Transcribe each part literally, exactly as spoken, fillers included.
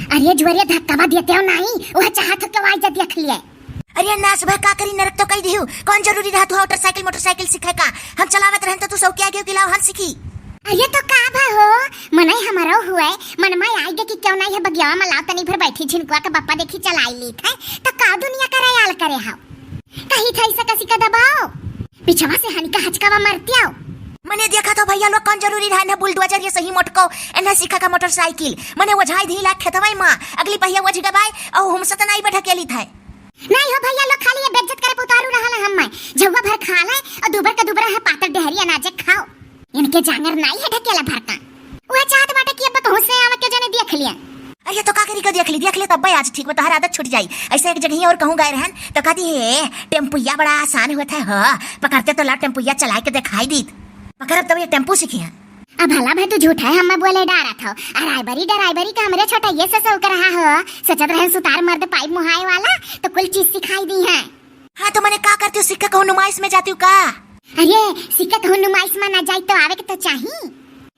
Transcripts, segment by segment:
अरे जुअरिया धक्कावा देते हो नाहीं, वह चाहत हो के वाई जा देख लिए। अरे नास भा का करी, नरक तो कई दिहू। कौन जरूरी रहा तू मोटरसाइकिल, मोटरसाइकिल सीखे का? हम चलावत रहन तो तू सौकिया गयो कि लाओ हम सीखी। अरे तो का भा हो, मनई हमरो हुए, मन में आई गे कि क्यों नाहीं है बगियावा में लाओ तनी भर बैठी झिनकुआ के बप्पा देखी चलाई लीत है, तो का दुनिया का रयाल करे हाव? कही था ऐसा कसी का दबाओ, पिछवा से हनिका हचकावा मरतियाओ। मने देखा तो भैया लोग कौन जरूरी रहा इन्हें बुलडोजर ये सही मोटको, इन्हें सीखा का मोटरसाइकिल, मने ओझाई दी लाग खेतवाई माँ, अगली पहिया ओझी गबाई और हम सतनाई बैठा के ली था। नहीं हो भैया लोग, खाली ये बेइज्जत करे पे उतारू रहा ला हम मैं। झउआ भर खा ले और दुबर का दुबरा है पातर डेहरी अनाजे खाओ। इनके जांगर नाई है ढकेला भर का। वह चाहत बाटे कि अब कहूँ से आवे के जने देख लिया। अरे तो का करी को देख ली, देख ले तब आज ठीक बा, तोहर आदत छूट जाई। ऐसे एक जगह और कहूँ गए रहन तो कहती है टेम्पुया बड़ा आसान होता है हो, पकड़ते तो ला टेम्पुया चलाए के दिखाई दीत। पकड़ब तब ये टेम्पू सीखी है। अब भला भाई तू झूठा है, हम बोले डरा था। अराइबरी डराइबरी का हमरे छोटा ये से सौक रहा हो। सोचत रहन सुतार मर्द पाइप मुहाए वाला तो कुल चीज सिखाई दी है। हाँ तो मने का करती हूँ, सिक्का कहूँ नुमाइश में जाती हूँ का? अरे सिक्का कहूँ नुमाइश में ना जाई तो आवे के तो चाही।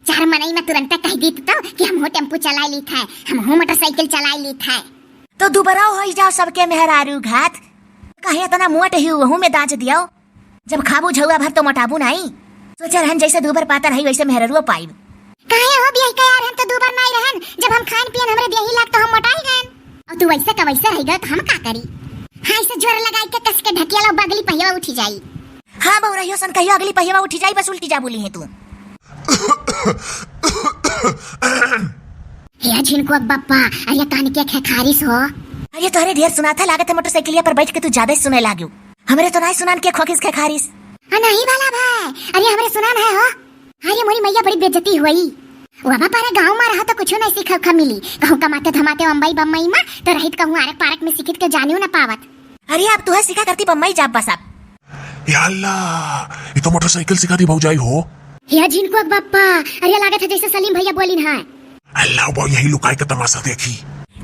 चार मनई में तुरंत कह दी तो कि हम हो टेम्पू चलाई ली थे, हम हो मोटरसाइकिल चलाई ली थे। तो दुबराव हो जाओ सबके मेहरारू घात। काहे इतना मोट ही वहू में दाज दियो? जब खाबू झउआ भर तो मोटाबू नाई। सोचे रहन जैसे दूबर पातर है वैसे मेहररुओ पाइब। काहे हो बियाह का यार, हम तो दूबर नाई रहन, जब हम खान पियन हमरे देही लाग तो हम मोटाई गन। और तू वैसे का वैसे रह गए तो हम का करी? हाँ, इसे जोर लगाई के कस के ढकिया लो, अगली पहिया उठी जाई। हाँ बहू रहियो सन कहियो अगली पहिया उठी जाई, बस उल्टी जा बोली है तू। हे झिनकुआ बप्पा, अरे कान के खेखारिस हो। अरे तोहरे ढेर सुनात है, लागत है मोटरसाइकिलिया पर बैठ के तू ज्यादा ही सुने लाग्यो। हमरे तो नाई सुनान के खोखिस खेखारिस। हाँ नहीं भला भाई, अरे हमरे सुनान है हो। अरे मोरी मैया बड़ी बेइज्जती हुई। वबा पारे गाँव में रहा तो कुछ नहीं सीखा उखा मिली, कहूँ कमाते धमाते अम्बई बम्बई में तो रहित कहूँ आरक पारक में सीखित के जानियो ना पावत। अरे अब तुहे सीखा करती बम्बई जाब बस अब। या अल्लाह, ये तो मोटरसाइकिल सिखाती भौजाई हो। हे झिनकुआ बप्पा, अरे लागत है जैसे सलीम भैया बोलिन है। अल्लाह बा यही लुकाई का तमाशा देखी।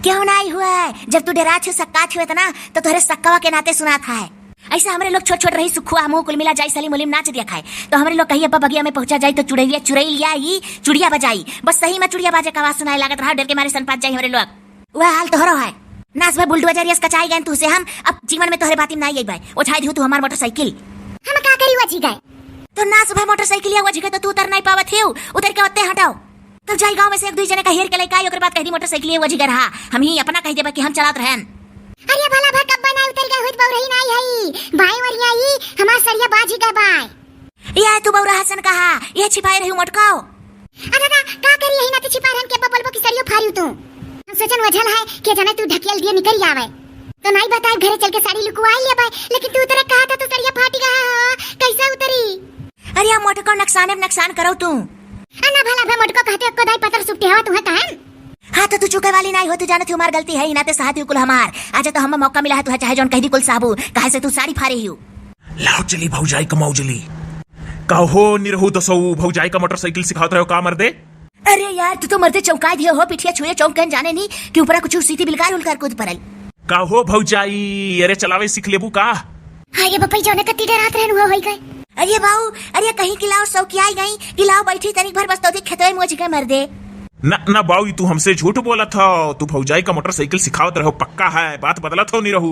क्यों नाई हुआ है? जब तू डरा छु सक्का छु इतना तो तोहरे सक्कावा के नाते सुनात है। ऐसे हमरे लोग छोट छोट रही सुखुआ हमहू कुल मिला जाई सलीम उलीम नाच दिया खाए तो हमरे लोग कही अब्बा बगिया में पहुंचा जाई तो चुड़ैलिया चुड़ैलिया ही चुड़िया बजाई। बस सही में चुड़िया बाजे का आवाज सुनाए लागत रहा, डर के मारे सनपात जाई हमरे लोग। वह हाल तोहरो है। नास भे बुलडोजर यस कचाई गए तू से हम, अब जीवन में तोहरे बाती में ना आई भाई। ओझाई दिहु तू हमार मोटरसाइकिल। हम का करी वजी गए? तो नास भे मोटरसाइकिल या वजी गए तो तू उतर नहीं पावत हियो, उतर के ओत्ते हटाओ। तब जाई गाँव में से एक दुई जने का हेर के लेके आई, ओकर बाद कह दी मोटरसाइकिल या वजी गए रहा, हम ही अपना कह देबा कि हम चलात रहन। अरे भला भा कब्बा ना उतर गए हुई तो बहु रही ना आई है। बाएं वरिया ई हमार सरिया बाजी गए बाय। ये तू बौरा हसन कहा, ये छिपाए रही मटकाओ। अरे दादा, का करी यही नाते छिपाए रहन के अब्बा बोलबो कि सरियो फारियो तू। हम सोचन वजल है कि जाने तू ढकियल दिए निकल आवे। तो नाई बताए घरे चल के साड़ी लुकवाई ले बाय, लेकिन तू उतरे कहा था तो सरिया फाटी गया हो, कैसे उतरी? अरे या मोटको नकसाने में नकसान करो तू। अना भला भे मोटको कहते अक्को दाई पतर सुपटी हवा तुहे कहन। हाँ तो तू चुके वाली नाई हो, तू जानत ही हमार गलती है, इनाते सहत ही कुल हमार। आजा तो हमें मौका मिला है, तू है चाहे जौन कह दी कुल साबू, काहे से तू साड़ी फारे ही हो। लाओ चली भौजाई का मौजली। का हो निरहू दसऊ, भौजाई का मोटरसाइकिल सिखावत रहो का मर्दे? अरे यार, तू तो मर्दे चौंकाई दियो हो, पिठिया छुए चौंक कहन जाने नी कि ऊपरा कुछ सीटी बिलकार उलकार कूद परल। का हो भौजाई, अरे चलावे सीख लेबू का? हाँ ये बपई जौने कत्ती डरात रहन हुआ होई गए। अरे बाऊ, अरे कहीं कि लाओ सौकियाई गई कि लाओ बैठी तनिक भर बस तो खेतवे में ओझी गए मर्दे। ना, ना बाऊ, तू हमसे झूठ बोलत हो, तू भौजाई का मोटरसाइकिल सिखावत रहो, पक्का है, बात बदलत हो निरहू।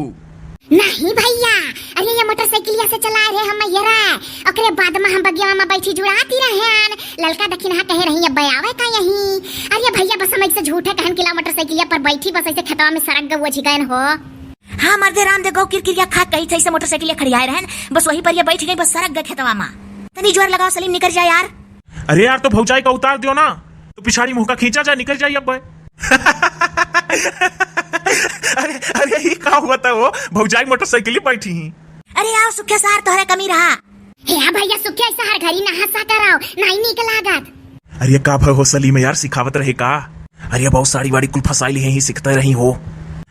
नहीं भैया, अरे ये मोटरसाइकिलिया से चलाए रहे हम ये रहे, ओकरे बाद में हम बगिया में बैठी जुड़ाती रहे हन। ललका दखिनहा कहे रही, "अब आवे का यही?" अरे भैया बस हम ऐसे झूठे कहन कि लाओ मोटरसाइकिलिया पर बैठी, बस ऐसे खेतवा में सरक गए ओझी गए हो। हाँ मर्दे राम दे गौ किरकिरिया खा कही थे, ऐसे मोटरसाइकिलिया खड़ियाए रहन, बस वही पर ये बैठ गई, बस सरक गए खेतवा में। तनी जोर लगाओ सलीम, निकर जाए यार। अरे यार, तो भौजाई का उतार दियो ना, तो पिछाड़ी मुंह का खींचा जाए, निकर जाए अब। अरे, अरे, ये का हुआ था वो? भौजाई मोटरसाइकिल ही बैठी ही। अरे आओ सुखे सार, तोहरे कमी रहा। हे भैया सुखे, ऐसा हर घड़ी ना हंसा कराओ, नाई नीक लागत। अरे का भय हो सलीम यार, सिखावत रहे का? अरे बहुत साड़ी वाड़ी कुल फसाई ली ही, सीखते रही हो।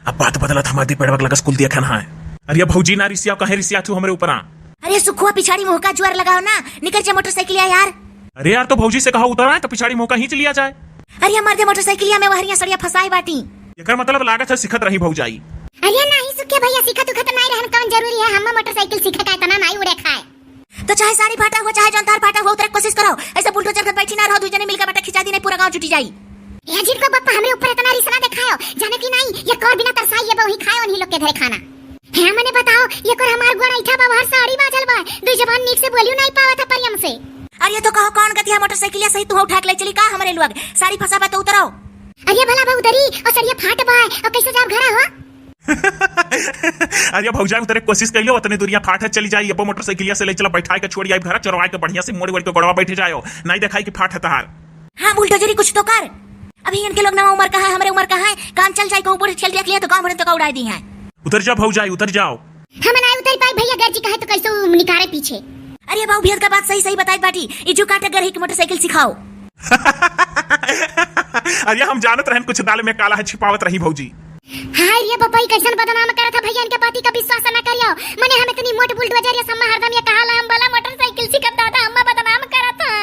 अब बात बदलत हमारे पेड़वा के लगस कुल दिया खाना है। अरे भौजी ना रिसिया, कहे रिसिया तू हमरे ऊपर आ। अरे सुखुआ पिछाड़ी मुंह का जुआर लगाओ ना, निकर जा मोटरसाइकिल या यार। अरे यार, तो भौजी से कहा उतर आए तो पिछाड़ी मुंह का खींच लिया जाए। अरे मर्दे मोटरसाइकिलिया में वहरिया सड़िया फंसाए बाटी। एकर मतलब लागत है सिखत रही भौजाई। अरे नहीं सुखे भैया, सिखत उखत नहीं रहन, कौन जरूरी है हम मोटरसाइकिल सीखे का, इतना नहीं उड़े खाए। तो चाहे साड़ी फाटा हुआ, चाहे जौन तार फाटा हुआ, उतरे के कोशिश करो। ऐसे बुलडोजर पर बैठी ना रहो, दू जने मिलकर बटा खिंचा दी, नहीं पूरा गांव जुटी जाई। ए झिनकुआ बप्पा, हमरे ऊपर इतना रिस ना दिखाओ, जाने के कर बिना तरसाई ये बहू ही खाए उन्हीं लोग के धरे खाना। हे मने बताओ, ये कर हमार गोड़ ऐठा बा, हर साड़ी बाझल बा, दुई जबान नीक से बोलियो नहीं पावत है परियम से। अरे तो कहो कौन गतिया मोटरसाइकिलिया सही तू उठा के ले चली का हमरे लोग? साड़ी फंसा बा तो उतरो। अरे भला बा उतरी, और सड़िया फाट बा, और कैसे जाब घरा हो? अरे भौजाई उतरे कोशिश कइलो, उतने दूरिया फाट है, चली जाई, अब्बो मोटरसाइकिलिया से ले चला, बैठाए के छोड़ी आई घरा, चोरवाए के बढ़िया से मोड़ी वोड़ी के गोड़वा बैठे जायो, नहीं देखाई कि फाट है तहार। हाँ बुलडोजरी कुछ तो कर, अभी इनके लोग नवा उम्र का है, हमरे उम्र का है, कान चल जाए कहूँ बूढ़ ठेल देख लिया तो गाँव भर तो का उड़ाई दी है। उतर जा भौजाई, उतर जाओ। हम ना उतर पाई भैया, गर्जी कहे तो कैसे निकारे पीछे। अरे बाबू भैया का बात सही सही बताई बाटी, इजू काटे गरही की मोटरसाइकिल सिखाओ। अरे हम जानत रहन कुछ दाल में काला है, छिपावत रही भौजी। हाय रे बाबा, ई कैसन बदनाम करत है भैया, इनके बाती का विश्वास ना करियो। मने हम इतनी मोट बुलडोजर या सम्मा हरदम ये कहा ला हम वाला मोटरसाइकिल सिखब दादा, अम्मा बदनाम करत है।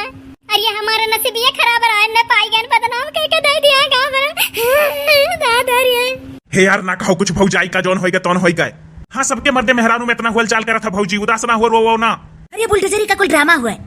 अरे हमारा नसीब ये खराब रहा, न पाई गन बदनाम कह के दे दिया गाँव में। दादा रे। हे यार ना कहो कुछ भौजाई का, जौन होइगा तौन होइगा। हाँ सबके मर्दे मेहरारू में इतना हुअल चाल करत है भौजी, उदास ना हो रो वो ना। अरे बुलडोजरी का कुल ड्रामा हुआ है।